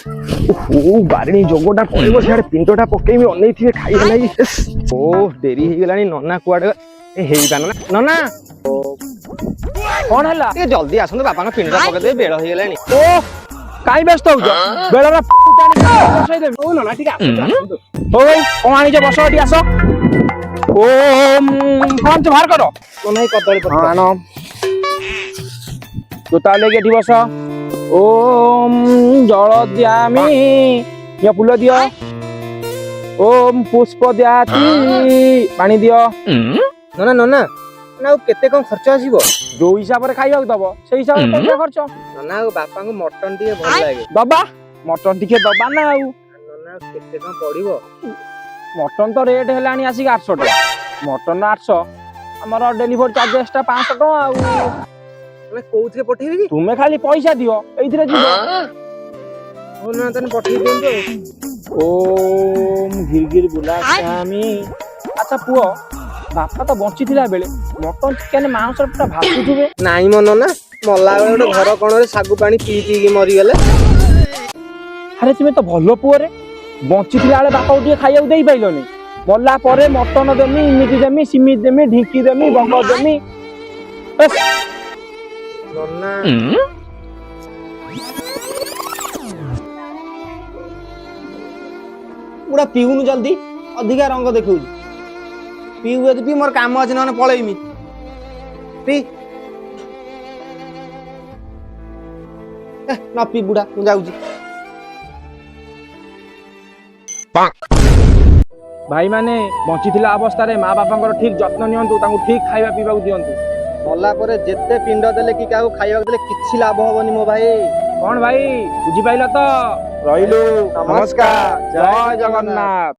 ଓହୋ, ବାରିଣୀ ଯୋଗଟା ପଳେଇବ, ସିଆଡେ ପିଣ୍ଡଟା ପକେଇବି, ଅନେଇଥିବେ ଖାଇବା ଲାଗି। ଓ, ଡେରି ହେଇଗଲାଣି। ନନା କୁଆଡେ? ଏ ହେଇପା ନନା, ନନା। କଣ ହେଲା? ଟିକେ ଜଲ୍ଦି ଆସନ୍ତୁ, ବାପାଙ୍କ ପିଣ୍ଡଟା ପକେଇଦେବେ, ବେଳ ହେଇଗଲାଣି। ଓ, କାଇଁ ବ୍ୟସ୍ତ ହଉଛ? ବେଳର ବସେଇଦେବି। ହଉ ନନା, ଟିକେ ଆସନ୍ତୁ, ଆସନ୍ତୁ। ହଉ ହଉ, କଣ ଆଣିଛ? ବସ ଏଠି, ଆସ। ଓ, କଣ ଆଣିଛ ବାହାର କର। ନନା, ଏଇ କଦଳୀ ପତ୍ର। ଆଣ ଜୋତା ଲେକି ଏଠି ବସ। ଓମ୍ ଜଳ ଦିଆମି, ଦିଅ ଫୁଲ ଦିଅ। ଓମ୍ ପୁଷ୍ପ ଦିଆତି, ପାଣି ଦିଅ। ନନା, ନନା ନା, ଆଉ କେତେ କଣ ଖର୍ଚ୍ଚ ଆସିବ? ଯୋଉ ହିସାବରେ ଖାଇବାକୁ ଦବ, ସେଇ ହିସାବରେ ପଇସା ଖର୍ଚ୍ଚ। ନନା, ଆଉ ବାପାଙ୍କୁ ମଟନ ଟିକେ ଭଲ ଲାଗେ। ଦବା, ମଟନ ଟିକେ ଦବା ନା ଆଉ। ନନା, ଆଉ କେତେ କଣ ପଡିବ? ମଟନ ତ ରେଟ୍ ହେଲାଣି ଆସିକି 800 ଟଙ୍କା। ମଟନ 800, ଆମର ଡେଲିଭରି ଚାର୍ଜେସ୍ ଟା 500 ଟଙ୍କା ଆଉ। ମାନେ କୋଉଥିରେ ପଠେଇବି କି? ତୁମେ ଖାଲି ପଇସା ଦିଅ, ଏଇଥିରେ ଯିବ। ହଉ ନନା, ତାହେଲେ ପଠେଇ ଦିଅନ୍ତୁ ଆଉ। ଓମ୍ ଘିର ଘିର ବୁଲା ସ୍ୱାମୀ। ଆଚ୍ଛା ପୁଅ, ବାପା ତ ବଞ୍ଚିଥିଲା ବେଳେ ମଟନ ଚିକେନ ମାଂସ ପୁରା ଭାସୁଥିବେ। ନାଇଁ ମ ନନା, ମଲା ବେଳେ ଗୋଟେ ଘର କଣରେ ଶାଗୁ ପାଣି ପିଇ ପିଇକି ମରିଗଲେ। ଆରେ, ତୁମେ ତ ଭଲ ପୁଅରେ। ବଞ୍ଚିଥିଲା ବେଳେ ବାପାକୁ ଟିକେ ଖାଇବାକୁ ଦେଇପାରିଲନି, ମଲା ପରେ ମଟନ ଦେମି, ଏମିତି ଦେମି, ସିମିତି ଦେମି, ଢିଙ୍କି ଦେମି, ବଙ୍ଗ ଦେମି। ଏସ୍, ନନା। ବୁଢା, ପିଉନୁ ଜଲ୍ଦି, ଅଧିକା ରଙ୍ଗ ଦେଖଉଛି। ପିଉ ଯଦି ପି, ମୋର କାମ ଅଛି, ନହେଲେ ପଳେଇମି। ପି। ନ ପି ବୁଢା, ମୁଁ ଯାଉଛି। ଭାଇମାନେ, ବଞ୍ଚିଥିଲା ଅବସ୍ଥାରେ ମା ବାପାଙ୍କର ଠିକ ଯତ୍ନ ନିଅନ୍ତୁ, ତାଙ୍କୁ ଠିକ ଖାଇବା ପିଇବାକୁ ଦିଅନ୍ତୁ। ମଲା ପରେ ଯେତେ ପିଣ୍ଡ ଦେଲେ କି କାହାକୁ ଖାଇବାକୁ ଦେଲେ କିଛି ଲାଭ ହବନି ମୋ ଭାଇ। କଣ ଭାଇ, ବୁଝିପାରିଲ ତ? ରହିଲୁ। ନମସ୍କାର। ଜୟ ଜଗନ୍ନାଥ।